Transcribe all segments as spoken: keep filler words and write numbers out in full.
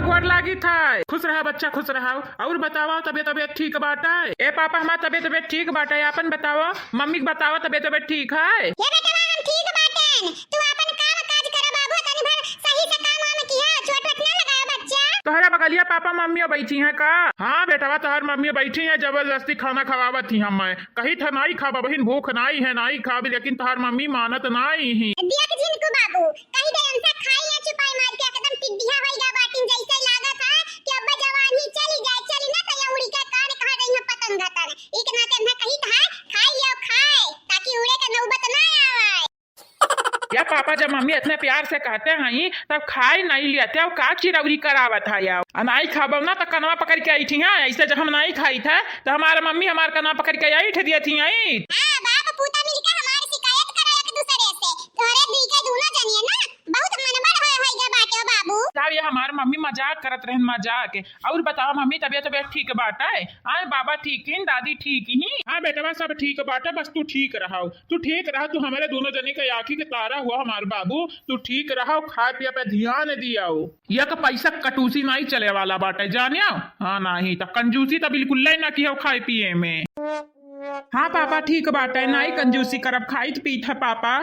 गोड़ लागित है। खुश रहा बच्चा, खुश रहा। और बतावा, तबियत, तबियत ठीक बाटे? ए पापा, हमार तबियत, तबियत ठीक बाटे। आपन बतावा, मम्मी के बतावा, तबियत, तबियत ठीक है? हे बेटवा, हम ठीक बाटेन। तू आपन काम काज करा बाबू, तनी भर सही से काम वाम किहा, चोट वोट ना लगावा बच्चा। तोहरा बगलिया पापा मम्मी बैठी हैं का? हाँ बेटवा, तोहर मम्मी बैठी हैं, जबरदस्ती खाना खवावत ही हमें। कही था नाई खाब बहिन, भूख नाई है, नाई खाब, लेकिन तोहर मम्मी मानत नाई ही। देख झिनकू बाबू, कही दे उनसे खाई या चुपाई मार के एकदम टिड्डिया होई गा बाटिन, जैसे लागत है कि अब जवानी चली जाए, चली ना तो ये उड़ी के कान कहा गई है पतंग धतन। एक नाते उन्हें कही था खाई या खाए, ताकि उड़े के नौबत ना आवे। या पापा, जब मम्मी इतने प्यार से कहते हैं तब खाए नहीं लेते हो, का चिरौरी करावत है यार? आ नाई खाबो ना तो कनवा पकड़ के आई थी, हाँ, ऐसे जब हम नहीं खाई थे तो हमारे मम्मी हमारे कनवा पकड़ के आई दिए थी, आई। हाँ, बाप पूता मिलके हमार शिकायत करा एक दूसरे से। तोहरे दी के दोनों जनिए ना बहुत मनबड़ होए होई गा बाटे हो बाबू। साहब, ये हमार मम्मी मजाक करत रहन, मजाक। और बताओ मम्मी, तबियत, तबियत ठीक बाटे? आए बाबा ठीक ही, दादी ठीक ही? हाँ बेटवा, सब ठीक बाटे, बस तू ठीक रहो, तू ठीक रहो, तू हमारे दोनों जने के आँखी के तारा हुआ हमार बाबू, तू ठीक रहो, खाए पिए पे ध्यान दियाओ। एक पैसा कटूसी नहीं चले वाला बाटे, जानियो? हाँ, नहीं तो कंजूसी तो बिल्कुल ले ना किहो खाए पिए में। हाँ पापा, ठीक बाटे, नाई कंजूसी करब, खाइत पीत है पापा।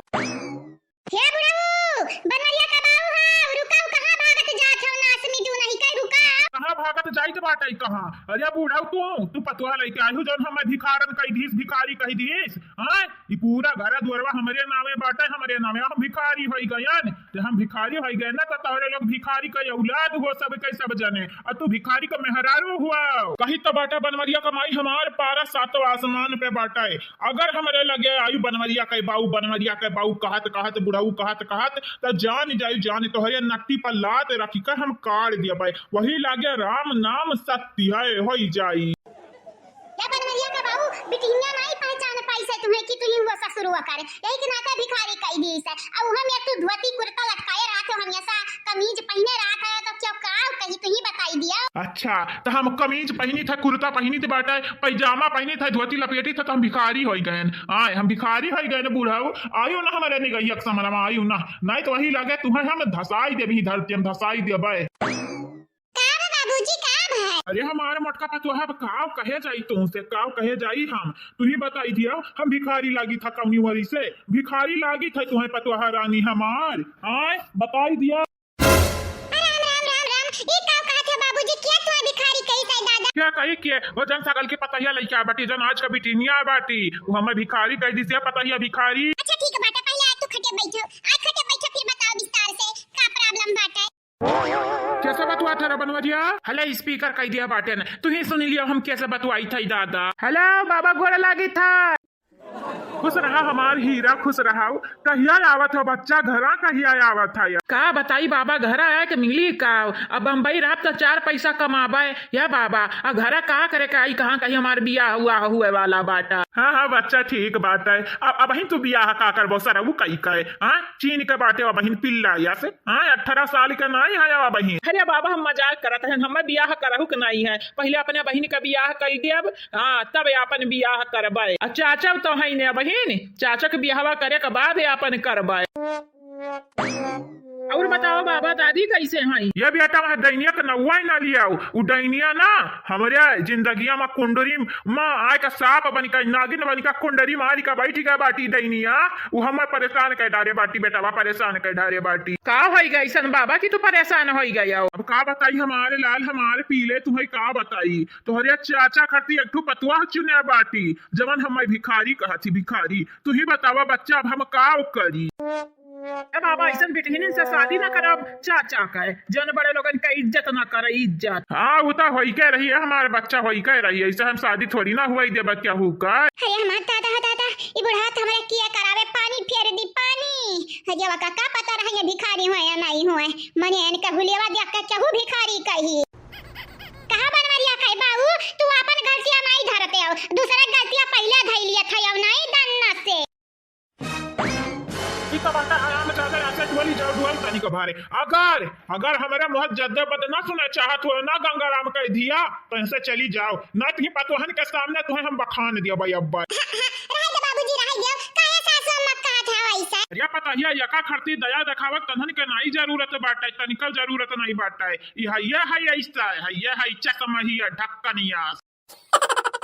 हे बुढ़ऊ, बनवरिया का बाऊ हो, रुकाऊ, कहाँ भागत जात हो, नास मिटू नहीं के, रुका। कहाँ भागत जाइत बाटे, कहाँ? अरे बुढ़ऊ तू, तू पतोह लइके आयु जौन हमें भिखारन कही दीस, भिखारी कही दीस, हाँ? ई पूरा घर दुआरवा हमरे नामे बाटे, हमरे नामे, हम भिखारी होई गयन। ते हम भिखारी होई गए ना, तो तोहरे लोग भिखारी के औलाद हुआ, सब के सब जने, और तू भिखारी का मेहरारू हुआ। कही तो बाटा बनवरिया का माई, हमार पारा सातों आसमान पे बाटे। अगर हमरे लगे आयु बनवरिया के बाऊ, बनवरिया के बाऊ कहत कहत, बुढ़ऊ कहत कहत, तो जान जायु, जान तोहरे नट्टी पर लात रखी के हम काट दिया भाई। वही लागे राम नाम सत्य है, होई जाई। या बनवरिया का बाऊ, बिटिनिया नाई पहचान पाई से तुम्हें कि तुही हुआ ससुरुआ करे। यही के नाते भिखारी कही दी से। अब हम एक तू धोती कुर्ता लटकाए रहत हो, हमेशा कमीज पहिने रहत है, तो क्यों का कही तुही बताई दिया। अच्छा, तो हम कमीज पहिनी था, कुर्ता पहिनी थे बाटे, पैजामा पहिनी था, धोती लपेटी था, तो हम भिखारी होई गए। आए, हम भिखारी होई गए ना बुढ़ऊ, आयु ना हमारे निगहिया के समरमा आयु ना, नहीं तो वही लगे तुम्हें हम धसाई देबी धरती, हम धसाई देबे। का बा बाबूजी, का बा? अरे हमारे मोटका पतोहा, अब काव कहे जाई तुमसे, काव कहे जाई हम? तू ही बताई दिया, हम भिखारी लागी था कौनी वरी से? भिखारी लागी था तुम्हें पतोहा रानी हमार? आय, बताई दिया। राम, राम, राम, राम। ई काव कहत है बाबूजी, क्या तुम्हें भिखारी कही था दादा? क्या कही के? वो जन सगल के पतोहिया लइके आ बाटी, जन आज का बिटिनिया बाटी, वो हमें भिखारी कह दी से, पतोहिया भिखारी। अच्छा ठीक बाटे, पहले आज तू खटे बैठो, आज खटे बैठो, फिर बताओ विस्तार से का problem बाटे। कैसे बतुआ था रे बनवरिया? हले speaker कह दिया बाटे न, तू ही सुन लियो हम कैसे बतुआई था दादा। हेलो बाबा, गोड़ लागी था। खुश रहा हमार हीरा, खुश रहा। कहिया आवत हो बच्चा घरा, कहिया आवत है? का बताई बाबा, घरा आए के मिली का? अब बम्बई रहब त चार पैसा कमाबे या बाबा, आ घरा का करे का आई, कहाँ कहीं हमार बियाह हुआ हुए वाला बाटा। हाँ, हाँ, बच्चा, ठीक बात है। अब, अबहिन तू बियाह का करबो सरऊ कई के? हाँ, चीन के बाटे अबहिन पिल्ला या से। हाँ, अठारह साल के नाई है अबहिन। अरे बाबा, हम मजाक करत हन, हमें बियाह करहु के नाई है। पहिले अपने बहिन का बियाह कई देब, हाँ, तब आपन बियाह करबे। आ चाचा तो है ने बहिन, चाचा के बियाहवा करे के बाद आपन करबे। और बताओ बाबा, दादी कैसे हैं? ये बेटा, वह डैनिया के नौवा ही ना लियाओ। उ डैनिया ना हमरे जिंदगिया में कुंडरी में आए का सांप बन के, नागिन बन के कुंडरी में आए का बैठ गया बाटी डैनिया। उ हमें परेशान कर डारे बाटी बेटावा, परेशान कर डारे बाटी। का होई गई ऐसन बाबा कि तू परेशान होई गया हो? अब का बताई हमारे लाल, हमारे पीले, तुम्हें का बताई? तोहरे चाचा खातिर एक ठो पतोह चुने बाटी, जवन हमें भिखारी कहत ही, भिखारी। तू ही बतावा बच्चा, अब हम का करी? ए बाबा, ऐसन बिटहिनिन से शादी ना करब, चाचा कहे, जौन बड़े लोगन का इज्जत ना करे, इज्जत। हाँ, वो तो होई के रही है, हमारे बच्चा होई के रही है, ऐसे हम शादी थोड़ी ना हुआ ही देबा क्या हु का। अरे हमार दादा, दादा, ई बुढ़ा तो हमरा किया करावे, पानी फेर दी, पानी। अरे का, का पता रहे ये भिखारी हुए या नहीं हुए, मने इनका हुलियावा देख के केहू भिखारी कही। कहाँ बनवरिया कहे बाबू, तू आपन गलतिया नहीं धरते हो, दूसरा गलतिया पहले धई लिया था, अब नहीं दन्ना से। ई तो बात है, हराम ज्यादा ऐसे डुअली जाओ, डुअल तनी को भारे। अगर, अगर हमारे मुँह जद्दे बद ना सुने चाहत हो ना गंगाराम कह दिया, तो इनसे चली जाओ, ना तुम्हें पतोहन के सामने तुम्हें हम बखान दिया भाई अब्बा। रहे दे बाबूजी, रहे दे, काहे सासु अम्मा का? था वैसा। अरे पतहिया, यका खरती दया देखावत तन्हन के नाई जरूरत बाटे, तनिकल जरूरत नहीं बाटे। ई हइये है ऐसा, हइये है चकमहिया ढक्कनिया।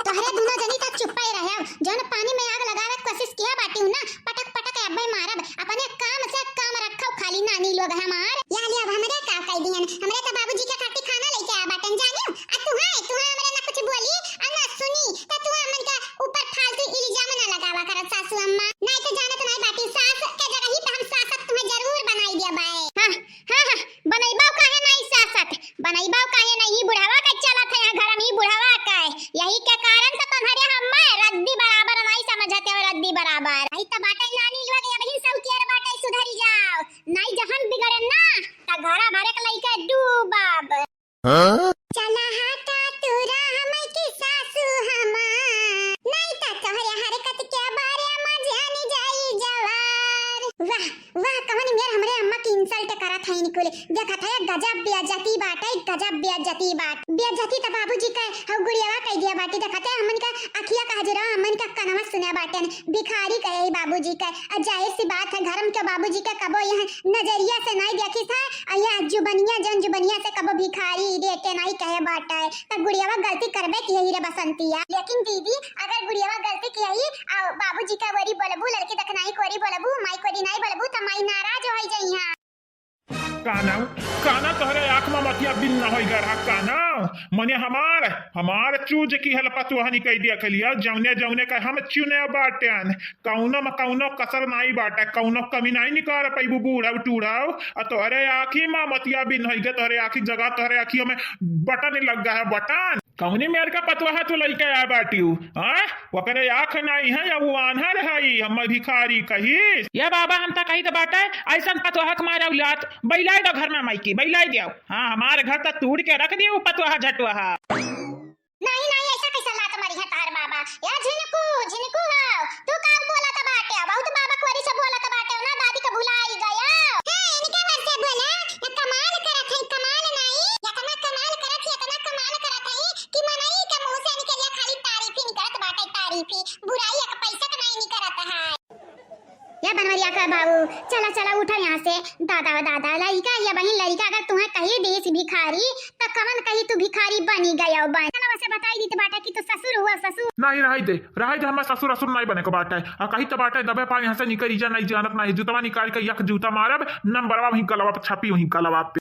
तोहरे दुनो जनी तक चुप्पे रहे, जौन पानी में आग लगावे के कोशिश किया बाटी हूँ ना, पटक पटक अब्बे मारब। अपने काम से काम रखो खाली नानी लोग हमार। या ले अब हमरे का कह दियन, हमरे तो बाबूजी के खातिर खाना लेके आ बाटन जानियो। आ तू है, तू है हमरे ना कुछ बोली, आ ना सुनी, तो तू हमन का ऊपर फालतू इल्जाम ना लगावा करत सासू अम्मा। नहीं तो जानत नहीं बाटी, सास के जगह ही पे हम सासत तुम्हें जरूर बनाई दिया बाए। हाँ, हाँ, हाँ, बनैबा काहे नहीं सासत? बनैबा काहे नहीं? ई बुढ़ावा के चलत है यहाँ घर में, ई बुढ़ावा का है। यही के कारण से तुम्हारे हम रद्दी बराबर नहीं समझते हो, रद्दी बराबर। नहीं तो बाटे नानी लोग, अबही सब केर बाटे, सुधरी जाओ। नहीं जहन बिगड़े ना, त घरा भरे के लइके डूबब। हाँ? चला हटा तू राह में की सासू हमार, नहीं त तोहरे हरकत के बारे में जान जाई जवार। वाह, वाह, कवन मेर हमरे अम्मा की insult करत है इनकुल। देखत है, गजब बेइज्जती बाटे, गजब बेइज्जती बाट। बेइज्जती त बाबूजी के हऊ गुड़ियावा कह दिया बाटे। देखत है, हमन का अखिया का हजरा, हमन का कनवा सुना बाटन। भिखारी कहे ही बाबूजी के। आ जाहिर सी बात है, घर में के बाबूजी के कबो यह नजरिया से नहीं देखिस है। आ यह जुबनिया, जौन जुबनिया से कबो भिखारी रे के नहीं कहे बाटे। त गुड़ियावा गलती करबे की ही रे बसंतिया। लेकिन दीदी, अगर गुड़ियावा गलती की ही, आ बाबूजी का वरी बोलबू, लड़की दखनाई कोरी बोलबू, माई कोरी नहीं बोलबू, त माई नाराज हो जाई है। काना, काना तोहरे आँख में मतिया बिन न होई गढ़ा काना। मने हमार, हमार चूज की हल पतुहनी कह दिया खलिया, जौने जौने का हम चुने बाटेन, कौनो में कौनो कसर नाई बाटे, कौनो कमी नाई निकाल पैबू बूढ़व टूढ़व। आ तोहरे आँखी में मतिया बिन होई गे, तोहरे आँखी जगह, तोहरे आँखी में बटन लग गया है, बटन। कौनी मेर का पतुआ तू लइके आ बाटिउ, हाँ? ओकरे आँख नाई है या वो आन्हर है, हम भिखारी कही। या बाबा, हम त कही त बाटे, ऐसन पतुआ के मारे लात, बैलाई दो घर में माई की, बैलाई दियो। हाँ, हमारे घर त तूड़ के रख दियो पतुआ झटुआ। नहीं, नहीं, ऐसा कैसा लात मारी है तार बाबा? या झिनकू, झिनकू हो, तू का बोलत बाटे? बहुत बाबा कोरी से बोलत बाटे ना, दादी के भुलाई गया। हे, इनके घर से बोला, ये कमाल करत है, कमाल नहीं, इतना कमाल करत है, इतना कमाल करत है कि मनई के मुंह से इनके लिए खाली तारीफ ही निकलत बाटे, तारीफ ही, बुराई एक पैसा के नहीं निकलत है। या बनवरिया का बाबू, चला, चला, उठा यहाँ से। दादा, दादा, लड़का, या बहिन लड़का, अगर तुम्हें कही देस भिखारी, त कवन कही तू भिखारी बनी गयो बन। चला, वैसे बताई दी त बाटे कि तू ससुर हुआ, ससुर। नहीं, रही दे, रही दे, हमें ससुर असुर नहीं बने को बाटे। आ कही त बाटे, दबे पा यहाँ से निकल जा, नहीं जानत नहीं, जूतवा निकाल के यक जूता मारब, नंबरवा वहीं गलवा पे छपी, वहीं गलवा पे।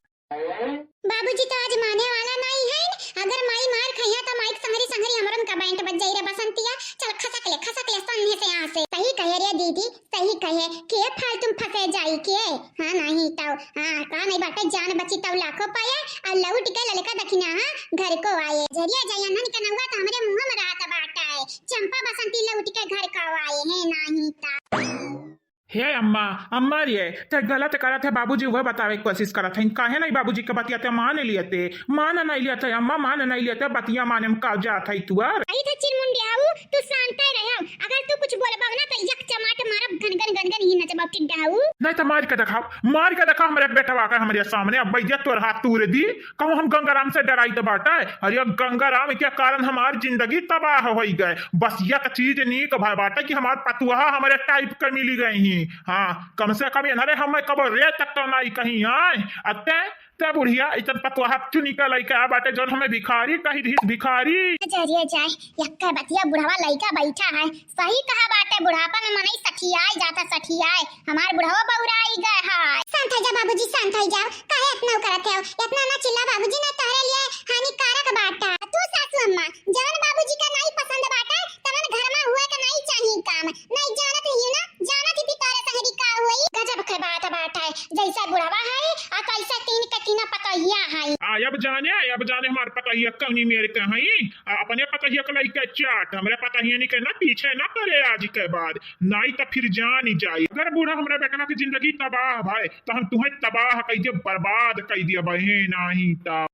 बाबूजी तो आज माने वाला नहीं है। अगर माई मार खइया तो माई के संगरी संगरी हमरन का बैंड बज जाई रे बसंतिया। चल खसक ले, खसक ले सामने से यहाँ से। सही कहे रे दीदी, सही कहे। के फालतू में फंसे जाई के? हाँ नहीं तो, हाँ का नहीं बाटे, जान बची तब लाखों पाए। और लौट के ललका दखिना हाँ घर को आए। झरिया जाइया नन के नौवा तो हमरे मुँह में रहत बाटे। चंपा बसंती लौट के घर को आए है नहीं तो। हे अम्मा, अम्मा रे, ते गलत करत है, बाबूजी वह बतावे के कोशिश करत है, काहे नहीं बाबूजी के बतिया ते मान लियते, मान नहीं लियते अम्मा, मान नहीं लियते, बतिया माने में का जात है तू आर? आई थे चिरमुंडियाऊ, तू शांत ही रहो, अगर तू कुछ बोलबा ना तो एक चमाट मारब घन घन घन घन ही नचबा टिड्डाऊ। नहीं तो मार के दिखाओ, मार के दिखाओ हमरे बेटवा का हमरे सामने, अब भैया तोर हाथ तूर दी। कहूँ हम गंगाराम से डराई त बाटे? अरे गंगाराम के कारण हमार जिंदगी तबाह होई गए। बस एक चीज नीक भय बाटे कि हमार पतुआ हमरे टाइप के मिली गई ही। हाँ, कम से कम इन्हरे हमें कबो रे तक तो नहीं कहीं आए। अते ते बुढ़िया इतन पतुआ चुनी का लइका बाटे जौन हमें भिखारी कही दिस, भिखारी। अरे जाए, यक्का बतिया बुढ़वा लइका बैठा है, सही कहा बाटे, बुढ़ापा में मनई सठियाए जाता, सठियाए। हमार बुढ़वा बौराई गए है। शांत हो जा बाबूजी, शांत हो जाओ। काहे इतना उ करत हो? इतना ना चिल्ला बाबूजी, ना तोहरे लिए हानिकारक बाटा। तू सासू अम्मा, जवन बाबूजी का नहीं पसंद बाटा, तवन घर में हुए के नहीं चाहिए काम। नहीं जानत ही ना, जानत ही तोरे संगरी का हुई। गजब के बात बाटा है, जैसे बुढ़वा है, आ कैसे तीन के तीन पतोहिया है। आ, अब जाने, अब जाने हमार पतोहिया कौनी मेर के है। आ, अपने पतोहिया के लइके चाट, हमरे पतोहिया नहीं के ना पीछे ना करे आज के बाद। नाई त फिर जान ही जाई। अगर बूढ़ा हमरा बेटवा के जिंदगी तबाह भय, त हम तुहें तबाह कई दिया, बर्बाद कई दिया बहे, नाई त।